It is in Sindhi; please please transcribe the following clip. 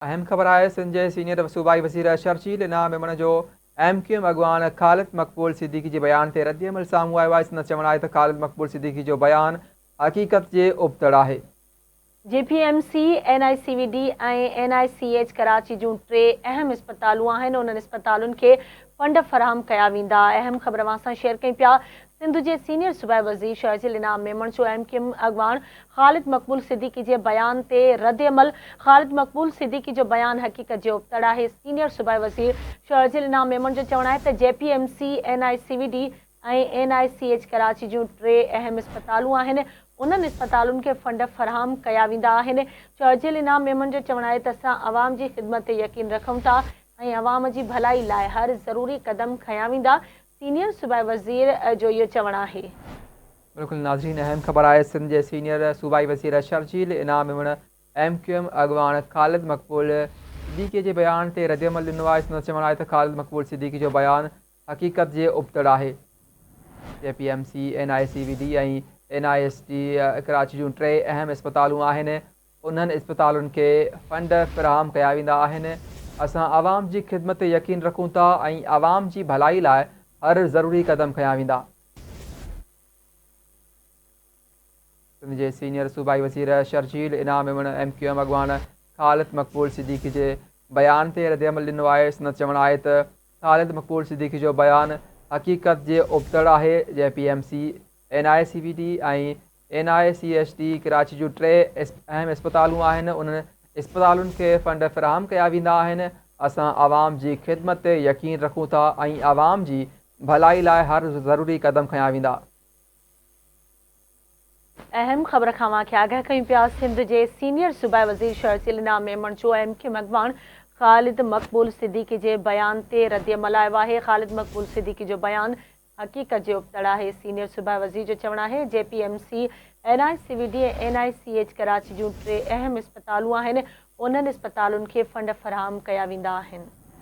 اهم خبر آهي سنڌ جي سينيئر صوبائي وزير شرجيل انعام ميمڻ جو ايم ڪيو ايم اڳواڻ خالد مقبول صديقي جي بيان تي ردعمل سامهون آيو آهي سندس چوڻ آهي ته خالد مقبول صديقي جو بيان حقيقت جي ابتڙ آهي. J P M C, N I C V D ۽ N I C H Karachi جون ٽي اهم اسپتالون آهن انهن اسپتالن کي فنڊ فراهم ڪيا ويندا اهم خبر اوهان سان شيئر ڪيون پيا سنڌ جي سينيئر صوبائي وزير شرجيل انعام ميمڻ جو ايم ڪيو ايم اڳواڻ خالد مقبول صديقي جي بيان تي ردعمل، خالد مقبول صديقي جو بيان حقيقت جي ابتڙ آهي، سينيئر صوبائي وزير شرجيل انعام ميمڻ جو چوڻ آهي ته J P M C, N I C V D ۽ N I C H Karachi جون ٽي اهم اسپتالون آهن، انهن اسپتالن کي فنڊ فراهم ڪيا ويندا آهن، شرجيل انعام ميمڻ جو چوڻ آهي ته اسان عوام جي خدمت تي يقين رکون ٿا ۽ عوام جي ڀلائي لاء هر ضروري قدم کنيا ويندا، سينيئر صوبائي وزير جو اهو چوڻ آهي. بلڪل ناظرين اهم خبر آهي سنڌ جي سينيئر صوبائي وزير Sharjeel Inam Memon M Q M اڳواڻ خالد مقبول صديقي جي بيان تي ردعمل ڏنو آهي سندس چوڻ آهي ته خالد مقبول صديقي جو بيان حقيقت جي ابتڙ آهي J P M C N I C V D ۽ N I S T Karachi جون ٽي اهم اسپتالون آهن انهن اسپتالن کي فنڊ فراهم ڪيا ويندا آهن، اسان عوام جي خدمت تي يقين رکون ٿا ۽ عوام جي ڀلائي لاء هر ضروري قدم کنيا ويندا. سنڌ جي سينيئر صوبائي وزير Sharjeel Inam Memon M Q M اڳواڻ خالد مقبول صديقي جي بيان تي ردعمل ڏنو آهي، سندس چوڻ آهي ته خالد مقبول صديقي جو بيان حقيقت جي ابتڙ آهي، J P M C, N I C V D ۽ N I C H D Karachi جون ٽي اهم اسپتالون آهن، انهن اسپتالن کي فنڊ فراهم ڪيا ويندا آهن، اسان عوام جي خدمت تي يقين رکون ٿا ۽ عوام جي ڀلائي لاء هر ضروري قدم کنيا ويندا. اهم خبر کان اوهان کي آگاهه ڪيون پيا سنڌ جي سينيئر صوبائي وزير شرجيل انعام ميمڻ جو ايم ڪيو ايم اڳواڻ خالد مقبول صديقي جي بيان تي ردعمل آيو آهي خالد مقبول صديقي جو بيان حقيقت جي ابتڙ آهي. سينيئر صوبائي وزير جو چوڻ آهي J P M C, N I C V D ۽ N I C H Karachi جون ٽي اهم اسپتالون آهن، انهن اسپتالن کي فنڊ فراهم ڪيا ويندا آهن.